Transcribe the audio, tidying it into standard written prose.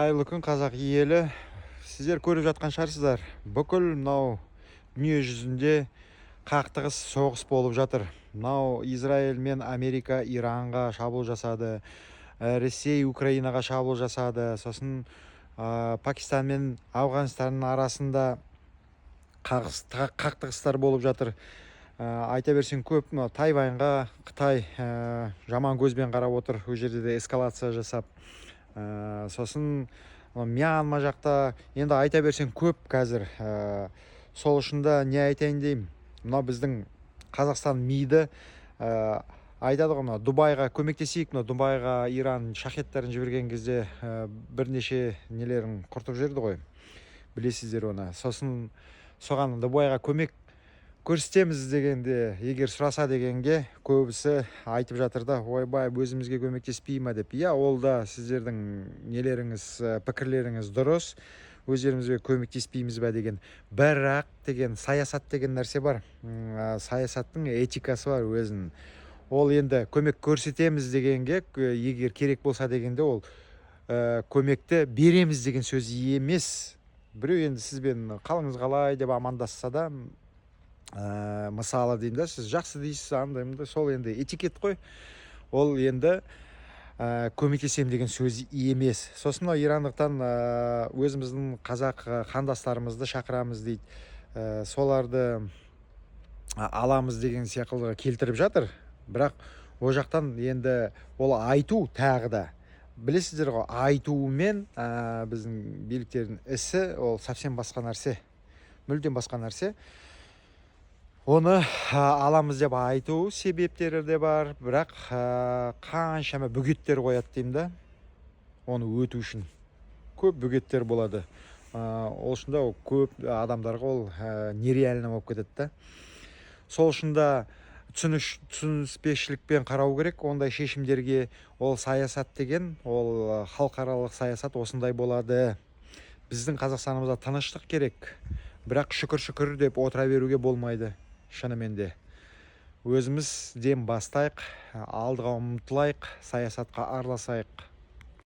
Қайырлы күн, қазақ елі! Сіздер көріп жатқан шығарсыздар, бүкіл мынау дүние жүзінде қақтығыс, соғыс болып жатыр. Мынау Израиль мен Америка Иранға шабуыл жасады, Ресей Украинаға шабуыл жасады, сосын Пакистан мен Ауғанстанның арасында қақтығыстар болып жатыр. Айта берсең, көп. Мынау Тайваньға Қытай жаман көзбен қарап отыр, ол жерде де эскалация жасап. Сосын Мьянма жақта, енді айта берсең, көп қазір. Сол үшін да не айтайын деймін, мынау біздің Қазақстан МИДі айтады ғой, мынау Дубайға көмектесейік. Мынау Дубайға Иран шахеттарын жіберген кезде бірнеше нелерін құртып жіберді ғой, білесіздер оны. Сосын соған Дубайға көмек көрсетеміз дегенде, егер сұраса дегенге, көбісі айтып жатыр да: «Ойбай, өзімізге көмектеспей ма?» – деп. Иә, ол да сіздердің нелеріңіз, пікірлеріңіз дұрыс, өздерімізге көмектеспейміз ба деген. Бірақ деген саясат деген нәрсе бар. Саясаттың этикасы бар өзінің. Ол енді көмек көрсетеміз дегенге, егер керек болса дегенде, ол көмекті береміз деген сөз емес. Біреу енді сізбен «Қалыңыз қалай?» деп амандасса да, мысалы деймін да, сіз «Жақсы» дейсіз, андай мындай, сол енді этикет қой. Ол енді көмектесемін деген сөз емес. Сосын мынау ирандықтан өзіміздің қазақ қандастарымызды шақырамыз дейді, соларды аламыз деген сияқты келтіріп жатыр. Бірақ ол жақтан енді ол айту, тағы да білесіздер ғой, айтумен біздің биліктердің ісі ол совсем басқа нәрсе, мүлдем басқа нәрсе. Оны аламыз деп айту себептері де бар, бірақ қаншама бөгеттер қояды деймін да. Оны өту үшін көп бөгеттер болады. Ол үшін да көп адамдарға ол нереально болып кетеді да. Сол үшін да түсініспеушілікпен қарау керек ондай шешімдерге. Ол саясат деген, ол халықаралық саясат осындай болады. Біздің Қазақстанымызда тыныштық керек, бірақ «шүкір, шүкір» деп отыра беруге болмайды. Шынымен де өзімізден бастайық, алдыға ұмтылайық, саясатқа араласайық.